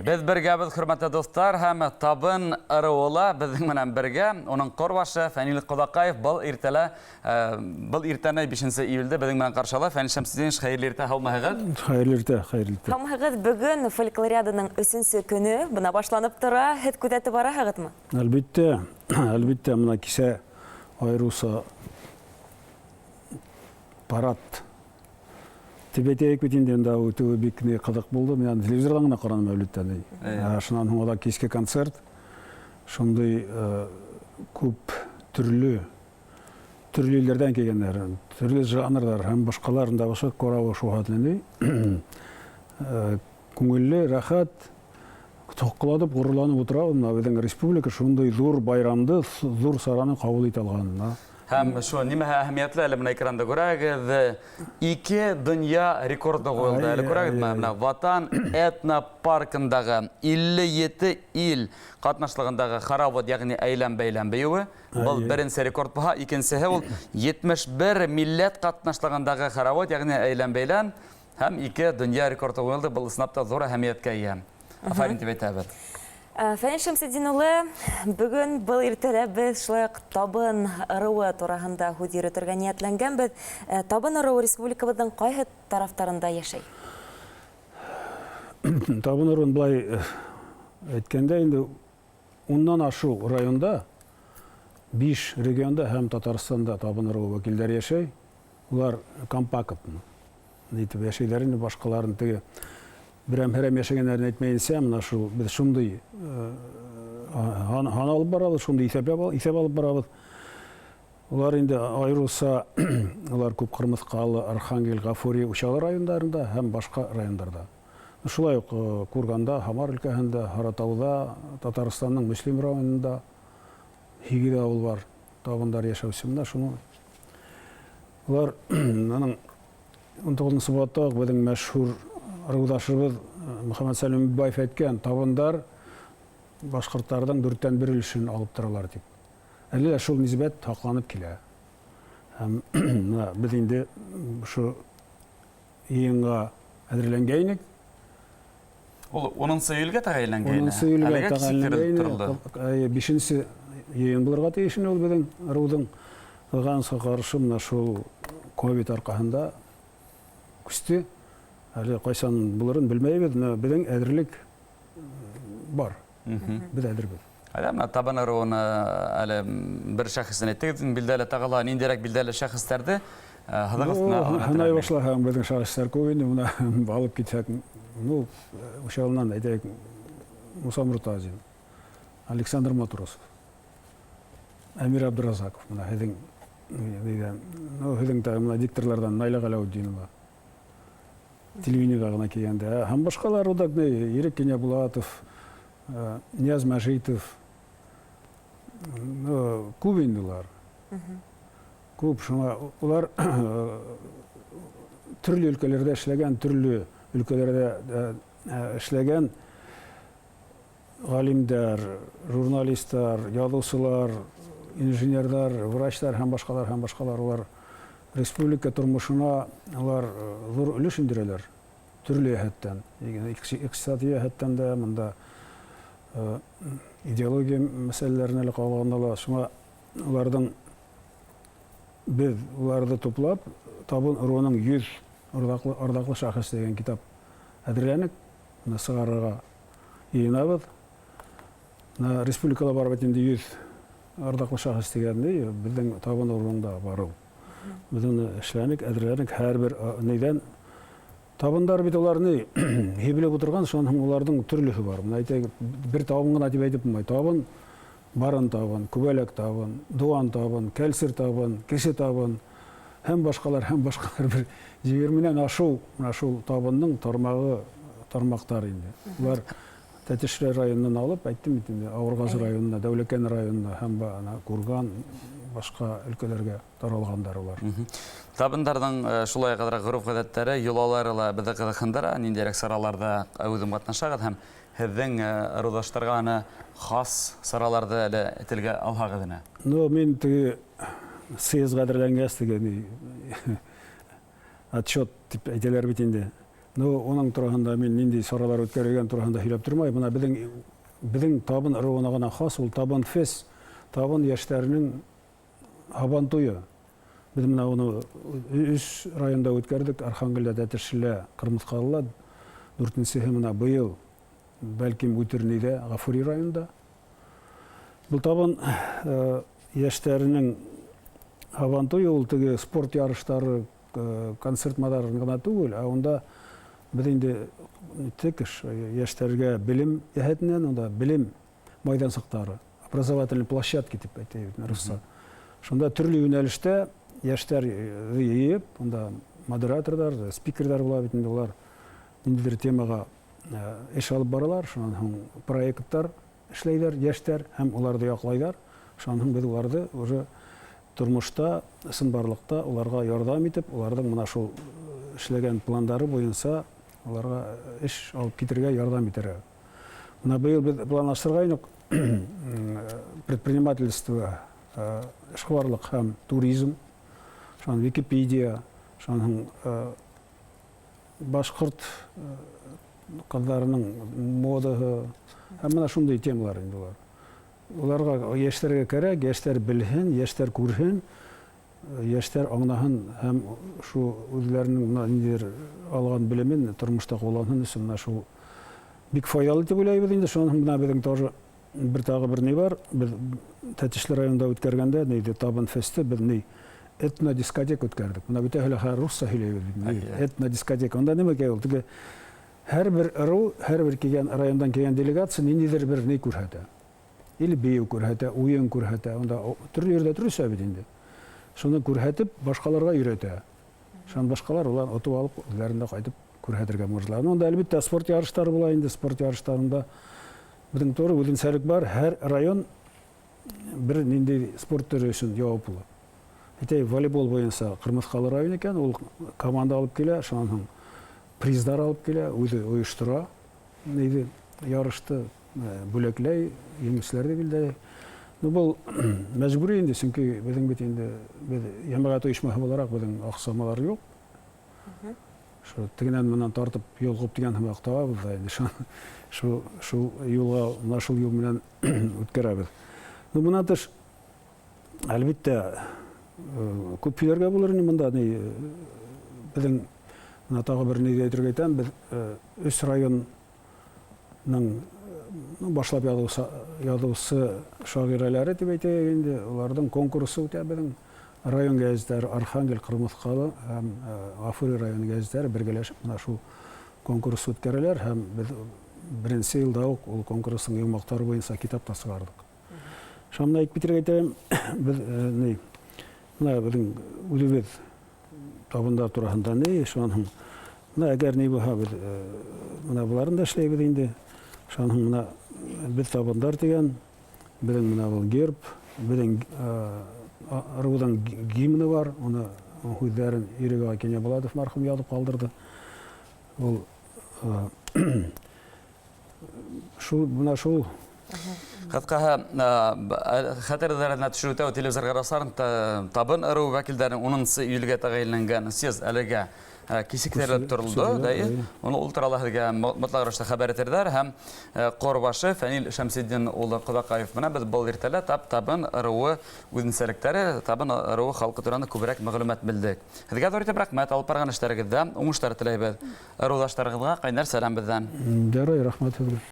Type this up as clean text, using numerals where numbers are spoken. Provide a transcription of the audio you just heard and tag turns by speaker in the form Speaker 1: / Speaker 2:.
Speaker 1: Беҙ бергәбеҙ, хөрмәтле дуҫтар, һәм Табын ырыуы ла беҙҙең менән бергә. Уның ҡорбашы Фәнил Ҡоҙаҡаев был иртәлә, был иртәне 5 июльдә беҙҙең менән ҡаршы ала. Фәнил Шәмсетдинович, хәйерле иртә, һаумыһығыҙ? Хәйерле иртә,
Speaker 2: хәйерле иртә.
Speaker 3: Һаумыһығыҙ, бөгөн фольклориаданың өсөнсө көнө бына башланып тора. Һеҙ күҙәтеп бараһығыҙмы?
Speaker 2: Әлбиттә, әлбиттә, мына кисә айырыуса парад дип әйтәйек бит инде, инде үтүе бик ни ҡыҙыҡ булды. Мин аны телевизорҙан ғына ҡараным, әлбиттә. Шунан һуң ла киске концерт шундый күп төрлө төрлө илдәрҙән килгәндәр, төрлө жанрҙар һәм башҡалар ында ошо ҡарауы шуға ни күңелле, рәхәт, тоҡланып, ғорурланып ултырабыҙ, мына беҙҙең республика шундай ҙур байрамды, ҙур сараны ҡабул итә алғанына.
Speaker 1: Һәм шул нимәһе әһәмиәтле, әле мына экранда күрәгеҙ, ике донъя рекорды ҡуйылды. Әле күрәгеҙме? Мына Ватан этнопаркындағы 57 ил ҡатнашлығындағы хоровод, йәғни әйлән-бәйлән бейеүе. Был беренсе рекорд булһа, икенсеһе ул 71 милләт ҡатнашлығындағы хоровод, йәғни әйлән-бәйлән һәм ике донъя рекорды ҡуйылды. Был ысынлап та ҙур әһәмиәткә эйә. Афарин тип әйтәбеҙ.
Speaker 3: Фәнил Шәмсетдин улы, бөгөн был иртәлә беҙ шулай уҡ Табын ырыуы тураһында һүҙ йөрөтөргә ниәтләнгәнбеҙ. Табын ырыуы республикабыҙҙың ҡайһы тарафтарында йәшәй?
Speaker 2: Табын ырыуын былай әйткәндә инде уннан ашыу районда, 5 регионда һәм Татарстанда Табын ырыуы вәкилдәре йәшәй. Улар компактно итеп йәшәйләр инде, башҡаларын теге берәм-һәрәм йәшәгәндәрен әйтмәйенсә, мына шул беҙ шундай һан алып барабыҙ, шундай иҫәп алып барабыҙ. Улар инде айырыуса улар күп Ҡырмыҫҡалы, Архангел, Ғафури, Учалы райондарында һәм башҡа райондарҙа. Шулай уҡ Курганда, Һамар өлкәһендә, Һаратауҙа, Татарстандың Мөслим районында 8 ауыл бар, табындар йәшәүсе. Мына шуны улар аның 19 быуатта уҡ беҙҙең мәшһүр ырыуҙашыбыҙ Мөхәммәтсәлим Өмитбаев әйткән, табындар башҡорттарҙың 1/4 өлөшөн алып торалар тип. Әле лә шул нисбәт һаҡланып килә. Һәм мына беҙ инде ошо йыйынға әҙерләнгәйнек.
Speaker 1: Ул 10 июльгә тәғәйенләнгәйне.
Speaker 2: 10 июльгә тәғәйенләнгәйне. 5 йыйын булырға тейеш ине ул беҙҙең ырыуҙың. Ҡыҙғанысҡа ҡаршы мына шул ковид арҡаһында күсте. Әле ҡайсан булырын белмәйбеҙ, но беҙҙең әҙерлек бар. Беҙ әҙербеҙ.
Speaker 1: Әле мына Табын ырыуын әле бер шәхесен әйттегеҙ, билдәле тағы ла ниндәйерәк билдәле шәхестәрҙе һыҙыҡ аҫтына
Speaker 2: һынай башлаһаң, беҙҙең шәхестәр күп инде, мына алып китһәк, ну, Учалынан әйтәйек, Муса Муртазин, Александр Матросов, Әмир Абдуразаков, мына һеҙҙең нейҙән, ну, һеҙҙең тағы мына дикторларҙан Найла Ғәләүетдинова, телевидениеға ғына килгәндә, һәм башҡалар, Ирек Кинйәбулатов, Нияз Мәжитов, күп инде улар. Күп, шуңа улар төрлө өлкәләрҙә эшләгән, төрлө өлкәләрҙә эшләгән ғалимдар, журналисттар, яҙыусылар, инженерҙар, врачтар һәм башҡалар, һәм башҡалар. Улар республика тормошона улар ҙур өлөш индерәләр. Төрлө йәһәттән, иҡтисади йәһәттән дә, мында идеология мәсьәләләренә лә ҡағылғанда ла, шуңа уларҙың беҙ уларҙы туплап, Табын ырыуының 100 арҙаҡлы шәхес тигән китап әҙерләнек, мына сығарырға йыйынабыҙ. Мына республикала бар бит инде 100 арҙаҡлы шәхес тигән, беҙҙең Табын ырыуында бар ул. Беҙ уны эшләнек, әҙерләнек, һәр бер нейҙән. Табындар бит улар ни һибелеп ултырған, шунан һуң уларҙың төрлөһө бар. Мына әйтәйек, бер табын ғына тип әйтеп булмай. Табын, барын табын, күбәләк табын, дыуан табын, кәлсер табын, кесе табын һәм башҡалар, һәм башҡалар. Бер 20-нән ашыу мына шул табындың тармағы, тармаҡтар инде. Улар Тәтешле районынан алып, әйттем бит инде, Ауырғазы районына, Дәүләкән районына һәм Курган, башҡа өлкәләргә таралғандар улар.
Speaker 1: Табындарҙың шулай ҡәҙәр ғөрөф-ғәҙәттәре, йолалары ла беҙҙе ҡыҙыҡһындыра. Ниндәйерәк сараларҙа үҙем ҡатнашағыҙ һәм һеҙҙең ырыуҙаштарға аны хас сараларҙы әле телгә алһағыҙ ине?
Speaker 2: Ну, мин теге съездға әҙерләнгәс, теге ни, отчет тип әйтәләр бит инде. Ну, уның тураһында мин нинди саралар үткәрелгән тураһында һөйләп тормай. Бына беҙҙең Табын ырыуына ғына хас ул Табын фест, Табын йәштәренең һабан туйы. Беҙ менә уны өс районда үткәрҙек: Архангелдә, Тәтешлелә, Ҡырмыҫҡалыла. Дүртенсеһе менә быйыл бәлкем үтер нидә, Ғафури районында. Был Табын йәштәренең һабан туйы ул теге спорт ярыштары, концерт маҙарын ғына түгел, ә унда беҙ инде тик йәштәргә белем йәһәтенән унда белем майҙансыҡтары, образовательный площадки тип әйтәйек русса. Шунда төрлө йүнәлештә йәштәр йыйып, унда модераторҙар, спикерҙар була бит инде, улар ниндәйҙер темаға эш алып баралар, шунан һуң проекттар эшләйҙәр йәштәр һәм уларҙы яҡлайҙар. Шунан һуң беҙ уларҙы уже тормошта, ысынбарлыҡта уларға ярҙам итеп, уларҙың мына шул эшләгән пландары буйынса уларға эш алып китергә ярҙам итергә. Мына быйыл беҙ планлаштырғайныҡ предпринимательство, эшҡыуарлыҡ һәм туризм, шунан Википедия, шунан һуң башҡорт ҡыҙҙарының модаһы һәм мына шундай темалар инде улар. Уларға йәштәргә кәрәк, йәштәр белһен, йәштәр күрһен, йәштәр аңлаһын һәм шул үҙҙәренең мына ниндәйҙер алған белемен тормошта ҡулланһын өсөн мына шул бик файҙалы тип уйлайбыҙ инде. Шунан һуң бына беҙҙең тоже бер тағы бер ни бар. Беҙ Тәтешле районында үткәргәндә нейҙе Табын фесты беҙ ни этнодискотека үткәрҙек. Бына бөтәһе лә хәҙер русса һөйләйбеҙ бит. Этнодискотека. Унда нимә икән ул? Теге һәр бер ырыу, һәр бер килгән райондан килгән делегация ниндәйҙер бер ни күрһәтә. Или бейеү күрһәтә, уйын күрһәтә. Унда төрлө ерҙә төрлөсә бит инде. Шуны күрһәтеп, башҡаларға өйрәтә. Шунан башҡалар улар отоп алып, үҙҙәрендә ҡайтып күрһәтергә можлар. Унда әлбиттә спорт ярыштары була инде. Спорт ярыштарында беҙҙең тоже үҙенсәлек бар. Һәр район бер ниндәй спорт төрө өсөн яуаплы. Әйтәйек, волейбол буйынса Ҡырмыҫҡалы район икән, ул команда алып килә, шунан һуң приздар алып килә, үҙе ойоштора нейҙе ярышты, бүләкләй, еңеүселәрҙе билдәләй. Ну, был мәжбүри инде, сөнки беҙҙең бит инде беҙ йәмәғәт ойошмаһы булараҡ беҙҙең аҡсамалар юҡ. Шул тегенән менән тартып йолҡоп тигән һымаҡ табабыҙ ҙа инде шул юлға, мына шул юл менән үткәрәбеҙ. Ну, бынан тыш, әлбиттә, күп һөйләргә булыр ине бында. Ни, беҙҙең мына тағы бер ни әйтергә әйтәм, беҙ өс районның башлап яҙыусы шағирәләре тип әйтәйек инде, уларҙың конкурсы үтә беҙҙең район гәзиттәре Архангел, Ҡырмыҫҡалы һәм Ғафури районы гәзиттәре бергәләшеп мына шул конкурс үткәрәләр һәм беҙ беренсе йылда уҡ ул конкурстың йомғаҡтары буйынса китап та сығарҙыҡ. Шуны әйтеп китергә әйтәм, беҙ ни, мына беҙҙең үҙебеҙ табындар тураһында ни, шунан һуң мына әгәр ни булһа, беҙ мына быларын да эшләйбеҙ инде. Шунан һуң мына беҙ табындар тигән, беҙҙең мына был герб, беҙҙең ырыуҙың гимны бар, уны һүҙҙәрен Ирек ағай Кинйәбулатов мәрхүм яҙып ҡалдырҙы. Ул шул мына шул.
Speaker 1: Ҡыҫҡаһы, хәтерҙәренә төшөрөү телевизор ҡараусыларын Табын ырыуы вәкилдәренең 10 июлгә тәғәйенләнгән съезд әлегә кисектерелеп торолдо. Уны ул турала һеҙгә мотлаҡ рәүештә хәбәр итерҙәр һәм ҡорбашы Фәнил Шәмсетдин улы Ҡоҙаҡаев менән беҙ был иртәлә тап Табын ырыуы үҙенсәлектәре, Табын ырыуы халҡы тураһында күберәк мәғлүмәт белдек. Һеҙгә ҙур итеп рәхмәт, алып барған эштәрегеҙҙә уңыштар теләйбеҙ. Ырыуҙаштарығыҙға ҡайнар сәләм беҙҙән.
Speaker 2: Ярай, рәхмәт һеҙгә.